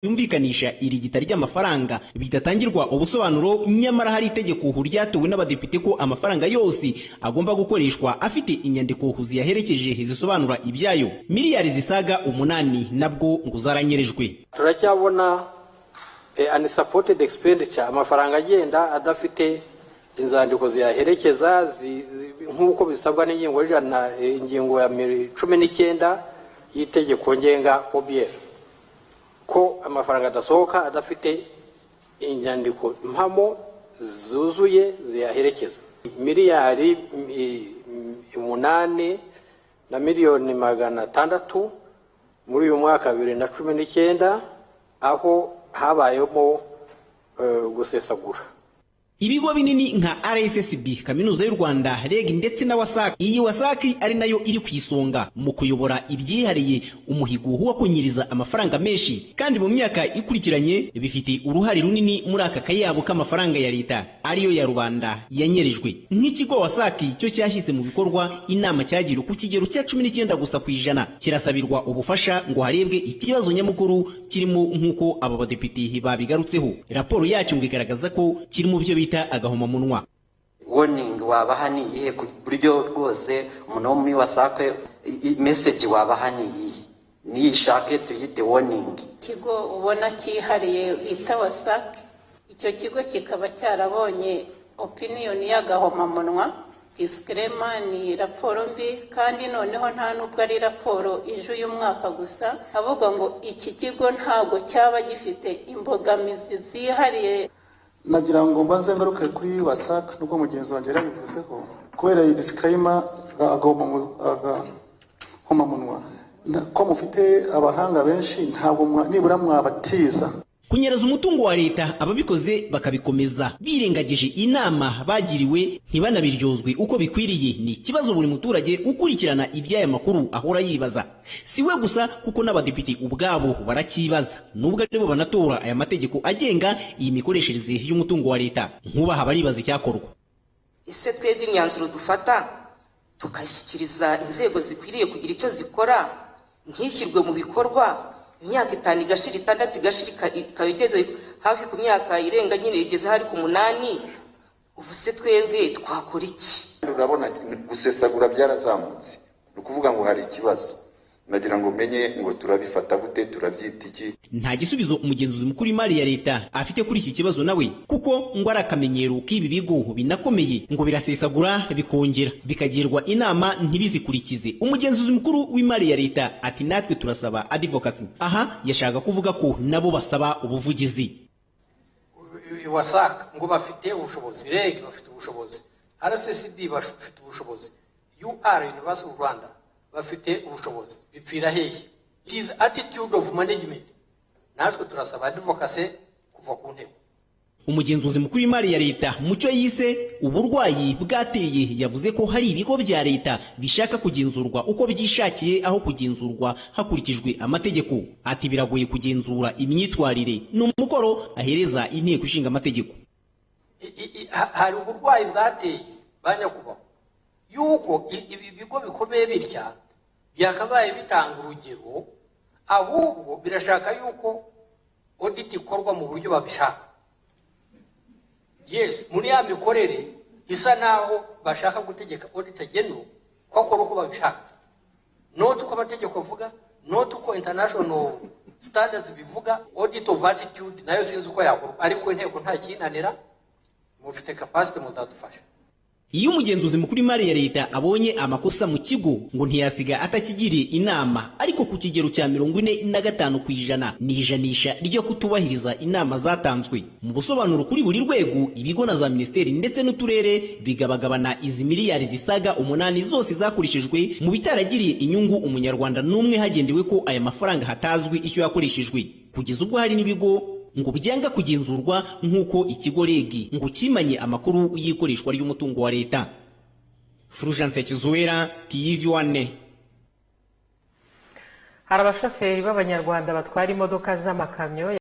Yumvikanisha irigita ry'amafaranga bidatangirwa ubusobanuro, nyamara hari itegeko ryatowe n'abadepite ko amafaranga yose agomba gukoreshwa afite inyandiko ziyaherekeje zisobanura ibyayo. Miliyari zisaga 8 nabwo ngo zaranyerejwe. Turacyabona unsupported expenditure, amafaranga agenda adafite inzandiko ziyaherekeza, nk'uko bisabwa n'ingingo y'100, ingingo ya 19 y'itegeko ngenga OBR, ko amafaranga adasohoka adafite inyandiko mpamo zuzuye ziyaherekeza. Miliyari 8 na miliyoni 600 muri uyu mwaka 2019, aho habayemo gusesagura. Ibigo binini nka RSSB, Kaminuza y'u Rwanda, REG ndetse na WASAC, iyi WASAC ari nayo iri ku isonga mu kuyobora ibyihariye umuhigo wo kunyiriza amafaranga menshi kandi mu myaka ikurikiranye, bifite uruhare runini muri aka kayabo k'amafaranga ya leta ariyo ya rubanda yanyerejwe. Nk'ikigo WASAC cyo cyashyize mu bikorwa inama cyagiriwe ku kigero cya 19 gusa ku ijana, kirasabirwa ubufasha ngo harebwe ikibazo nyamukuru kirimo, nk'uko aba badepite babigarutseho. Raporo yacyo ngo igaragaza ko kiri mu byo bita agahomamunwa. Warning wabaha ni iyihe, ku buryo rwose umuntu wo muri WASAC, message wabaha ni iyihe? Niyishake tuyite warning. Ikigo ubona cyihariye bita WASAC, icyo kigo kikaba cyarabonye opinion y'agahomamunwa, disclaimer, ni raporo mbi. Kandi noneho nta nubwo ari raporo ije uyu mwaka gusa, avuga ngo iki kigo ntabwo cyaba gifite imbogamizi zihariye. Nagira ngo mbanze ngaruke kuri WASAC, nubwo mugenzi wanjye yarabivuzeho. Kubera iyi disclaimer, agahomamunwa, ko mufite abahanga benshi, ntabwo nibura mwabatiza? Kunyereza umutungo wa leta, ababikoze bakabikomeza birengagije inama bagiriwe, ntibanabiryozwe uko bikwiriye, ni ikibazo buri muturage ukurikirana iby'aya makuru ahora yibaza. Si we gusa, kuko n'abadepite ubwabo baracyibaza, nubwo aribo banatora aya mategeko agenga iyi mikoreshereze y'umutungo wa leta. Nkubaha baribaza icyakorwa. Ese twebwe imyanzuro dufata tukayishyikiriza inzego zikwiriye kugira icyo zikora, ntishyirwe mu bikorwa, imyaka 5 igashira, 6 igashira, ikaba igeze hafi ku myaka irenga nyine, igeze hari ku 8, ubu se twebwe twakora iki? Urabona gusesagura byarazamutse, ni ukuvuga ngo hari ikibazo. Nagira ngo menye ngo turabifata gute, turabyita iki? Nta gisubizo umugenzuzi mukuru w'imari ya leta afite kuri iki kibazo nawe, kuko ngo ari akamenyero k'ibi bigo binakomeye, ngo birasesagura bikongera bikagirwa inama ntibizikurikize. Umugenzuzi mukuru w'imari ya leta ati: "Natwe turasaba advocacy." Aha yashaka kuvuga ko nabo basaba ubuvugizi. WASAC ngo bafite ubushobozi, REG bafite ubushobozi, RSSB bafite ubushobozi, UR, University of Rwanda, bafite ubushobozi, bipfira hehe? It is attitude of management. Natwe turasaba advocacy kuva ku nteko. Umugenzuzi mukuru w'imari ya leta, mu cyo yise uburwayi bwateye, yavuze ko hari ibigo bya leta bishaka kugenzurwa uko byishakiye aho kugenzurwa hakurikijwe amategeko. Ati: "Biragoye kugenzura imyitwarire." Ni umukoro ahereza Inteko Ishinga Amategeko. Hari uburwayi bwateye, ba nyakubahwa, yuko ibi bigo bikomeye bitya byakabaye bitanga urugero, ahubwo birashaka yuko audit ikorwa mu buryo babishaka. Yes, muri ya mikorere isa naho bashaka gutegeka auditor general ko akora uko babishaka, not uko amategeko avuga, not uko international standards bivuga. Audit of attitude nayo sinzi uko yakorwa, ariko inteko nta kinanira, mufite capacity, muzadufasha. Iyo umugenzuzi mukuru w'imari ya leta abonye amakosa mu kigo, ngo ntiyasiga atakigiriye inama, ariko ku kigero cya 45% ni ijanisha ryo kutubahiriza inama zatanzwe. Mu busobanuro kuri buri rwego, ibigo na za minisiteri ndetse n'uturere bigabagabana izi miliyari zisaga 8 zose zakoreshejwe mu bitaragiriye inyungu umunyarwanda n'umwe, hagendewe ko aya mafaranga hatazwi icyo yakoreshejwe, kugeza ubwo hari n'ibigo ngo byanga kugenzurwa, nk'uko ikigo REG ngo kimanye amakuru y'ikoreshwa ry'umutungo wa leta. Fulgence Kizuwera, TV 1. Hari abashoferi b'Abanyarwanda batwara imodoka z'amakamyo.